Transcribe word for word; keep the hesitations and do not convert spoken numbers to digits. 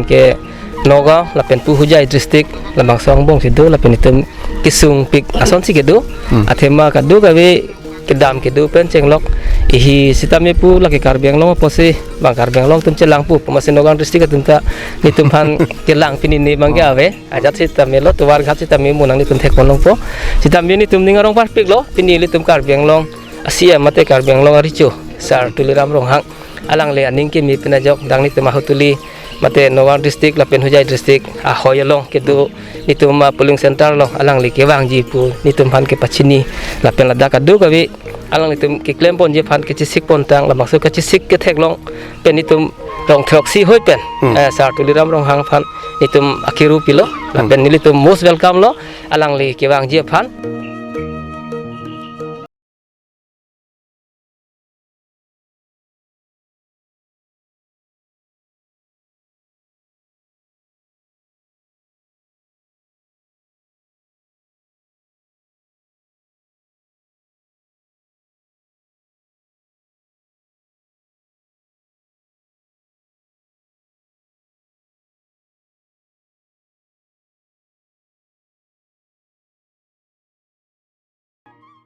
ke Nagaon lapen pu Hojai district labangso angbong si do lapen itum kesung pik asonsi kedo. Hmm. Athema kadokave kedam kedo pen chenglok ihi sitame pu lake Karbi Anglong apotsi bang Karbi Anglong atum chelang pu, pu masi Nagaon district atum ta nelitum aphan kelang pini ne bang ke ave. Ajat sitame lo, tovar ghat sitame mo nanglitum thekpon longpo. Sitame nelitum ning arong parpik lo, pini nelitum Karbi Anglong a-C M mate Karbi Anglong a-recho Sar Tuliram Ronghang alangli aning keme pen ajok dang nelitum ahutuli mate Nagaon district lapen Hojai district ahoi along kedo nelitum a-polling center along alangli kevangji pu nelitum aphan kepachini lapen ladak kadokave alanglitum keklemponji aphan kechesik pontang, labangso kechesik ketheklong pen nelitum rong throksi hoi pen, Hmm. eh, Sar Tuliram Ronghang aphan nelitum akiru pilo, Hmm. lapen nelitum most welcome lo, alangli kevangji aphan.